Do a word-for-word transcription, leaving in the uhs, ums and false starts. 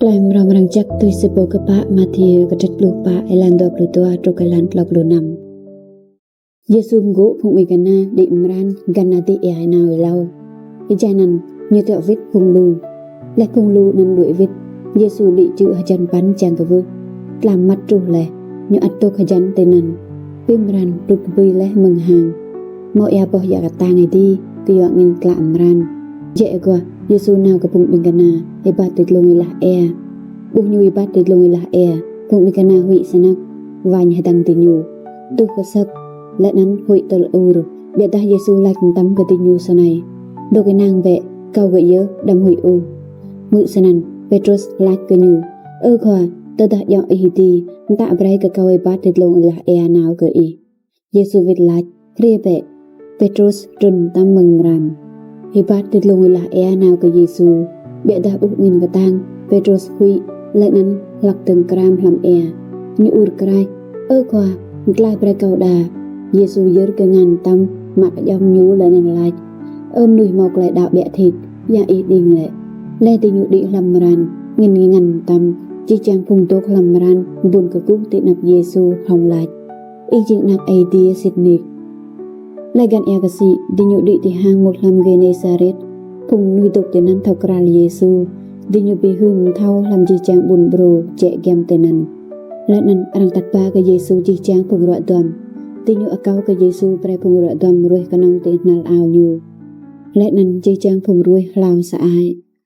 Klei mrâo mrang jăk tui si pô kpă Mathiơ kdrêč pluh pă êlan dua pluh dua truh êlan tlâo pluh năm. Yêsu mgô̆ phung ƀĭng kna đĭ mran găn adih êa nao êlâo. Êjai anăn ñu tiŏ wĭt phung lu. Leh phung lu anăn đuĕ wĭt, Yêsu đĭ čư̆ hjăn păn čiăng kwưh. Tlam mmăt truh leh, ñu ăt dôk hjăn tinăn. Bi mran đŭt kbưi leh mơ̆ng hang. Mâo êa boh ya ktang êdi kyua angĭn tlă mran. Jĕ aguah, Yêsu nao kơ phung ƀĭng kna êbat ti dlông êlah êa. Ƀuh ñu êbat ti dlông êlah êa, phung ƀĭng kna huĭ snăk, wañ hdơ̆ng diñu, tuh ksơ̆k, leh anăn huĭ tơl ur. Ƀiădah Yêsu lač mtam kơ diñu snei: Dôk ênang bĕ, kâo gơ̆ yơh, đăm huĭ ôh. Hmư̆ snăn, Pêtrôs lač kơ ñu: Ơ Khua, tơdah djŏ ih êdi, mtă brei kơ kâo êbat ti dlông êlah êa nao kơ ih. Yêsu wĭt lač: Hriê bĕ. Pêtrôs trŭn mtam mơ̆ng mran, êbat ti dlông êlah êa nao kơ Yêsu. Ƀiădah ƀuh angĭn ktang, Pêtrôs huĭ, leh anăn hlăk dơ̆ng kram hlăm êa. Ñu ur kraih: Ơ Khua, mtlaih brei kâo đa. Yêsu yơr kngan mtam, mă kjŏng ñu leh anăn lač: Ơ mnuih mâo klei đăo ƀiă thĭt, ya ih đing lĕ? Leh diñu đĭ hlăm mran, angĭn ngăn mtam. Jih jang phung dôk hlăm mran buôn kkuh ti anăp Yêsu hŏng lač: Ih jing Anak Aê Diê sĭt nik. Leh găn êa ksĭ, diñu đĭ ti hang êmut hlăm Gênêsaret. Phung mnuih dôk tinăn thâo kral Yêsu, diñu bi hưn mthâo hlăm jih jang ƀuôn ƀrô jĕ giăm tinăn. Leh anăn arăng atăt ba kơ Yêsu jih jang phung ruă duam. Diñu akâo kơ Yêsu brei phung ruă duam ruêh knŏng ti knhal ao ñu. Leh anăn jih jang phung ruêh hlao sơăi.